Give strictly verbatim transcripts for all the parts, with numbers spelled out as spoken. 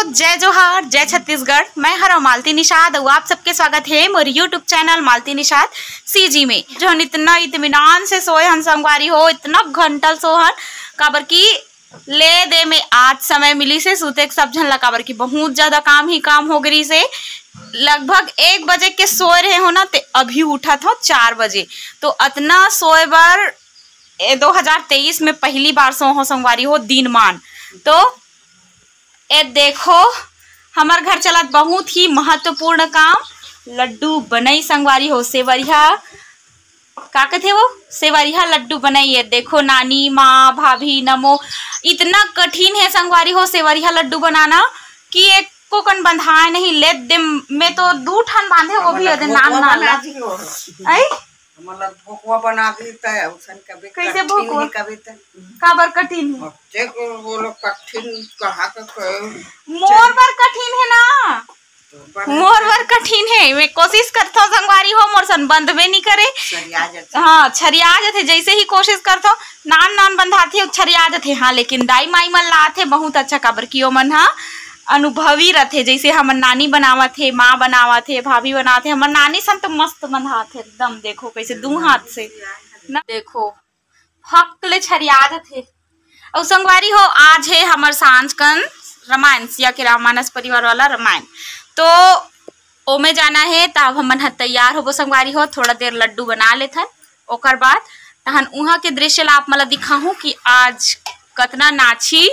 जय जोहार, जय छत्तीसगढ़। मैं हरव मालती निषाद अउ आप सबके स्वागत हे मोर YouTube channel Malti Nishad CG में। जो हन इतना इत्मीनान से सोए हन संगवारी हो, इतना घंटल सोहन, काबर कि ले दे में आज समय मिलिस हे सूते के सब झन ला, काबर कि बहुत ज्यादा काम ही काम हो गई से। लगभग एक बजे के सोए रहे हो ना, ते अभी उठत हो चार बजे। तो अतना सोए बर ए, दो हज़ार तेईस में पहली बार सो हो संगवारी हो दिन मान। तो ए देखो, हमर घर चलत बहुत ही महत्वपूर्ण काम, लड्डू बनई संगवारी हो, सेवरिहा, का कथे वो, सेवरिहा लड्डू बनई। ए देखो, नानी, माँ, भाभी, नमो, इतना कठिन हे संगवारी हो सेवरिहा लड्डू बनाना कि एको कन बंधाए नहीं। ले दे में तो दू ठन बांधे, वो भी ओदे नान नान ला। आई? हमन ला भोकवा बना दी त उसन कबे कइसे कठिन भोकवा? ही कबे त। काबर कठिन ही? बच्चे को वो लोग कठिन कहा के कहे। मोर बर कठिन हे ना। तो बना मोर बर कठिन हे। मैं कोशिश करथो संगवारी हो, मोर सन बंद में नहीं करे। छरिया जाथे। हाँ, छरिया जाथे। जैसे ही कोशिश करथो, नान नान बंधाथे, छरिया जाथे। हाँ, लेकिन दाई माई मन लाथे बहुत अच्छा, काबर कि ओमन हा अनुभवी रथे। जैसे हमर नानी बनावत हे, माँ बनावत हे, भाभी बनावत हे, हमर नानी सन तो मस्त बंधात हे एकदम। देखो कैसे दू हाथ से ना, देखो फक ले छरिया जथे। अउ संगवारी हो, आज हे हमर सांझ कन रमायन, सिया के राममानस परिवार वाला रमायन। तो ओमे जाना हे, त अब हमन ह तैयार होबो संगवारी हो। थोड़ा देर लड्डू बना लेथन, ओकर बाद तहन उहाँ के दृश्य ला आप मन ला दिखाहूँ कि आज कतना नाची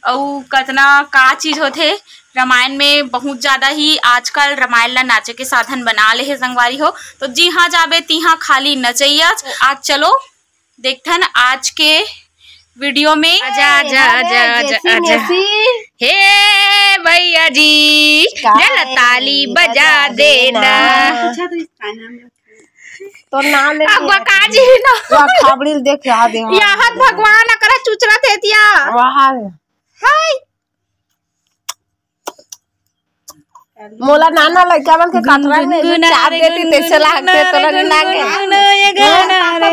अउ कतना का चीज होथे। रमायन में बहुत ज्यादा ही आजकल रमायन ला नाचे के साधन बना ले हे संगवारी हो। तो जिहाँ जाबे तिहाँ खाली नचैया। आज चलो देखथन आज के वीडियो में। आजा, आजा, आजा, आजा, आजा। हे भैया जी, का जरा ताली बजा देना। अच्छा, तो इसका नाम तो नाम ले अब लिया। बका जी ना। वो खबड़ी देख, यहाँ दे, हाँ। यहाँ भगवान अकरा चुचरा थे तिया। वहाँ। हाय। मोला नाना लइका मन के कटरा में गुनगुना चाप रे देती, गुनगुना तैसे लागते रे तोला नहीं लागे। गुनगुना ये गाना रे।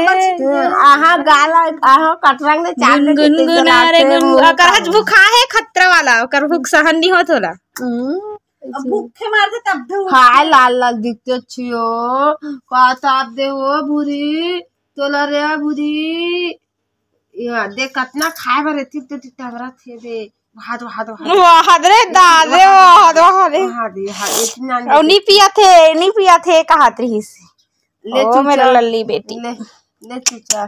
हाँ, आहा गाला, आहा कटरा में चाप देती, तैसे गुनगुना रे लागते, गुनगुना। मुंह ओकर आज भूखा हे खतरा वाला, ओकर भूख सहन नहीं होत होला। हम्म। अब भूखे मार दे तब दे। हाय लाल लाल दिखते छियो, का ताप दे हो भूरी, तोला रे भूरी। या, देख, कतना खाए बर एती, तो टंगरा थे दे। वाह, वाह, वाह। वाह रे दादे, वाह, वाह रे। वाह दे, वाह, इतना अउ नी पिया थे, नी पिया थे, कहत रहिस। ले ओ, चुचा। मेरा लल्ली बेटी। ले, ले चुचा।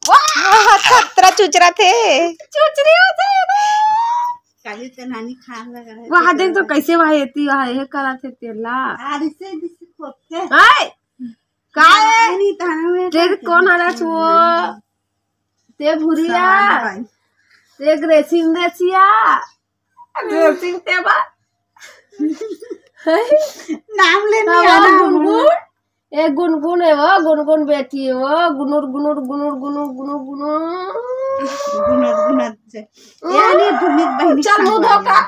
वाह, खतरा चुचरा थे। चुचरी हो जाए रे। काली तो नानी खान लगा रहे। वाह, देख तो कैसे वाह एती, वाह, ये करा थे तेला। आर इसे दिस खोते। हाय। काय? नहीं, ताना में तेरे कौन आला छुओ? ते भुरिया। सामान भाई। ते ग्रेसिंग देसिया। ग्रेसिंग ते बा। नाम ले नहीं हाँ, आना। गुनगुन। ए गुनगुन है वो, गुनगुन बेटी है वो। गुनुर, गुनुर, गुनुर, गुनुर, गुनुर, गुनुर। गुनुर, गुनुर से। ओ, यानी भूमिक बहनी चल मुंह धो का।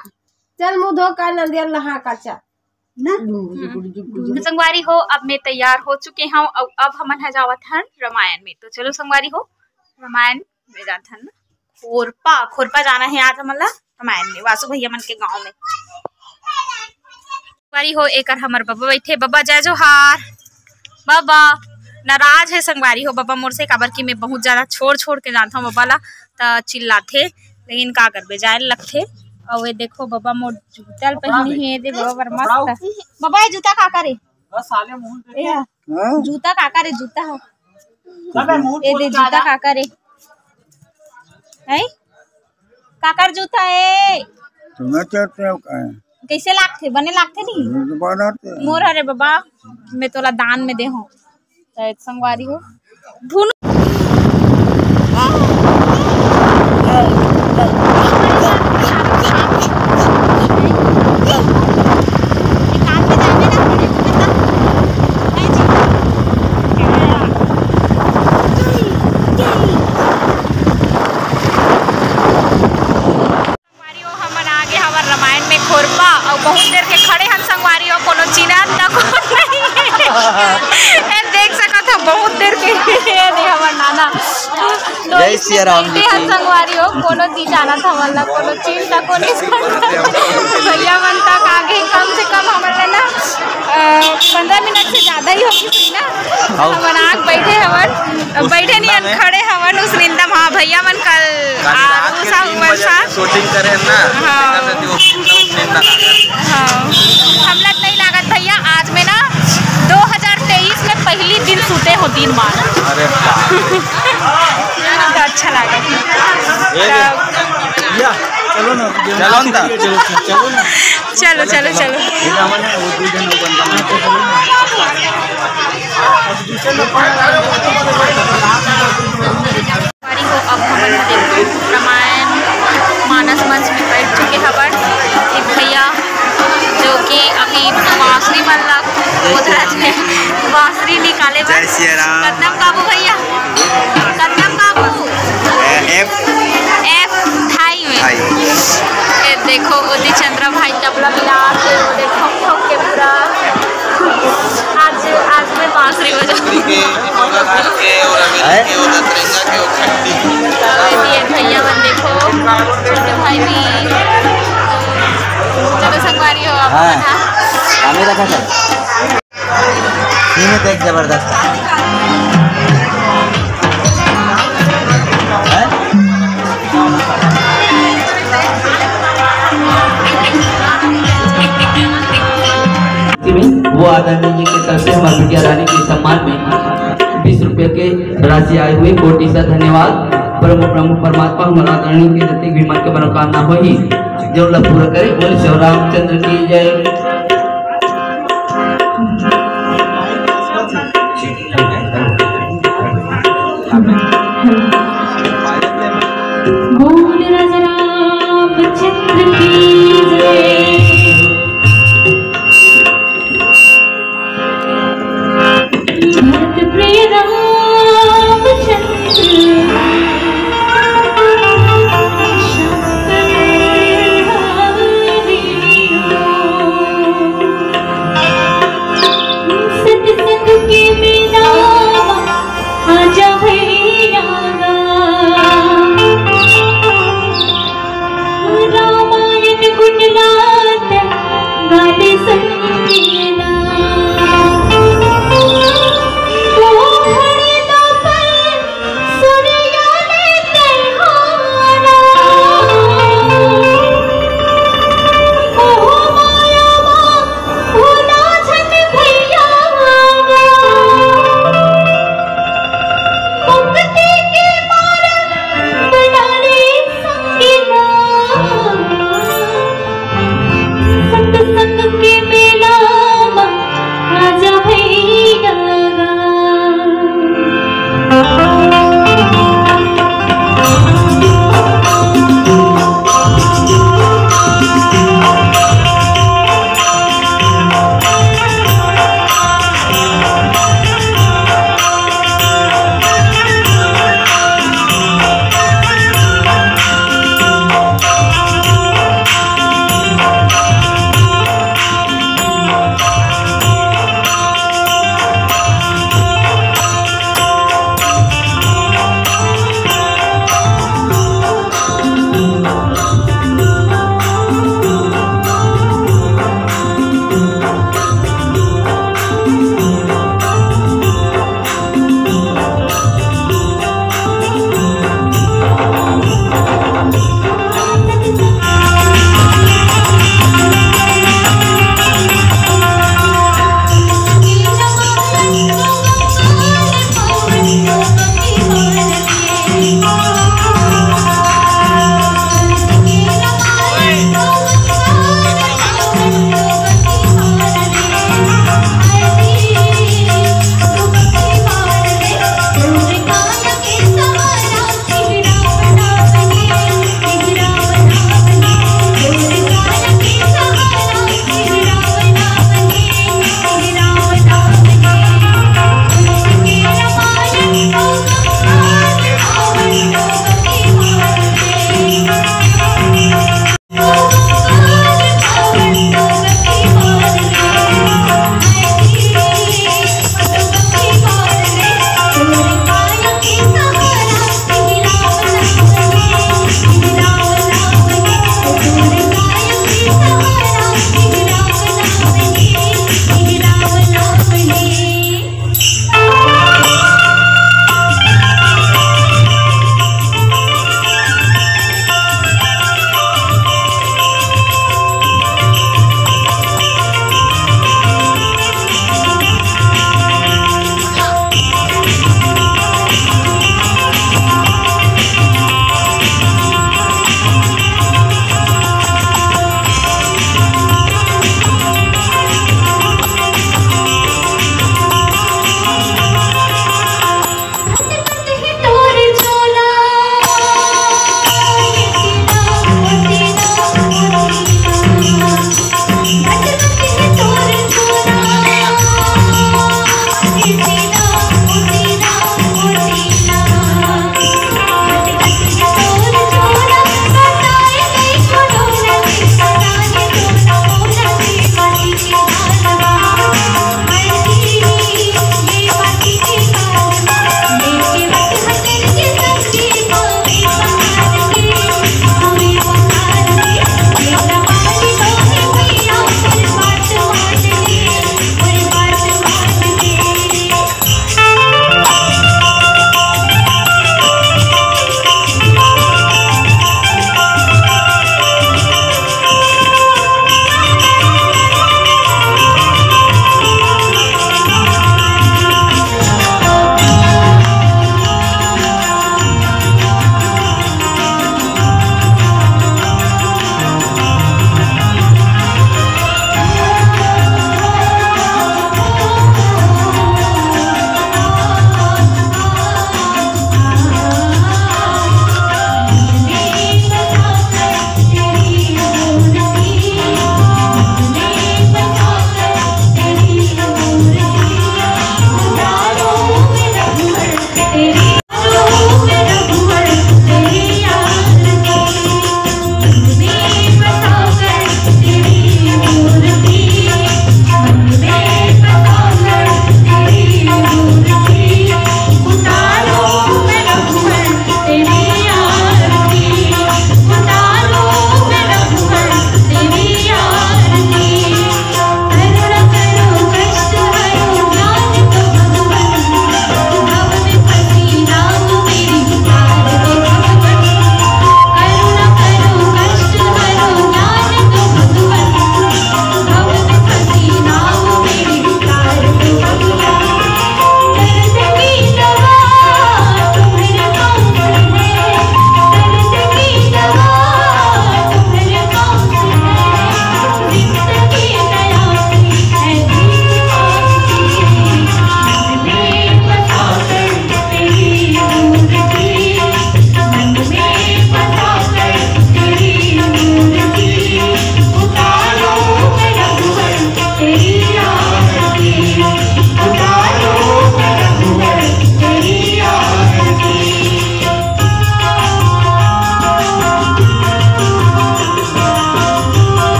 चल मुंह धो का, नंदिया नहा का चल। ना? गुनगुन, गुनगुन, गुनगुन। संगवारी हो, अब मैं तैयार हो चुके हूँ। अब, अब हमन ह जावत हन रामायण में। तो चलो संगवारी हो, रामायण में जात हन ना। खोरपा, खोरपा जाना है आज हमन ला रामायण में, वासु भैया मन के गांव में। संगवारी हो, एकर हमर बबा बैठे। बबा जय जोहार। बबा नाराज है संगवारी हो, बबा मोर से, काबर कि मैं बहुत ज्यादा छोड़ छोड़ के जानता हूँ बबा ला, त चिल्लाथे, लेकिन का करबे, जाए लगथे। अउ ये देखो बबा मोर जूता ल पहिनी है, दे बबा बर मस्त। बबा ये जूता का करे? ए, हाँ? जूता का करे? जूता है। ए दे जूता का करे? हैं? काकर जूता है? तुम्हें चढ़ते हो का? कैसे लागथे? बने लागथे नहीं? हम्म, तो बनाते हैं। मोर हरे बाबा, मैं तोला दान में दे हूँ। तो एक संगवारी हो। धुन। संगवारी हो, हमन आगे हवन रामायण में खोरपा, अउ बहुत देर के खड़े हन संगवारी हो, कोनो चिन्हत न कोन नहीं है। ए, देख सकत हो, बहुत देर के ये दे हमर ना, ना। तो जय इसमें सिया राम जी बैठे हैं की। संगवारी हो, कोनो दी जाना था, मतलब, कोनो चीज का, कोनो भैया मन तक आगे, कम से कम हमन ला ना, अ, पंद्रह मिनट से ज्यादा ही होगी ना। हाँ। हमन आग बैठे हवन, उस बैठे नहीं, निंदा में। खड़े हवन उस निंदा में। हाँ, भैया मन कल काली रात आरू के साहू तीन मन बजे साथ। से शूटिंग करे ना, हाँ। एकर सेती वो तीन दिन नींद ना लागत। हाँ, हमला नहीं लागत भैया, आज में ना दो हज़ार तेईस में पहली दिन सूते हो दिन भर। अरे बाप रे। तो अच्छा लागत। ये ले। तब या, चलो ना, चलो ना। चलो, चलो, चलो। ये जावन है, वो दो जन वो बंदा। संगवारी हो, अब हमन ह देखो रामायण मानस मंच में बैठ चुके हवन। एक भैया जो कि अभी बांसुरी मन ला खोद रहे थे, बांसुरी निकाले बर। जय सिया राम। कतना में काबू भैया? कतना में काबू? ए-, एफ। एफ ढाई में। ढाई। ये देखो, ओदी चंद्रा भाई तबला मिला के, वो देखो, ठोक के पूरा। आज, आज मैं बांसुरी बजा। के, के, और अभी हैं? के, और तिरंगा के, और खट्टी। ये भी है भैया मन देखो, छोटे भाई भी। चलो संगवारी हो आप हाँ। मन, हाँ। हमें रखा था। ये में देख जबरदस्त। हैं? में वो आदरणीय जी के तरफ से हमारे बिटिया रानी के सम्मान में बीस रुपये के राशि आए हुए, कोटि सा धन्यवाद। परम प्रभु परमात्मा हमारा आदरणीय के जतिक भी मन के मनोकामना होही, जो ला पूरा करे। बोल श्री रामचंद्र की जय। बोल राजा रामचंद्र की जय। भरत प्रिय रामचंद्र।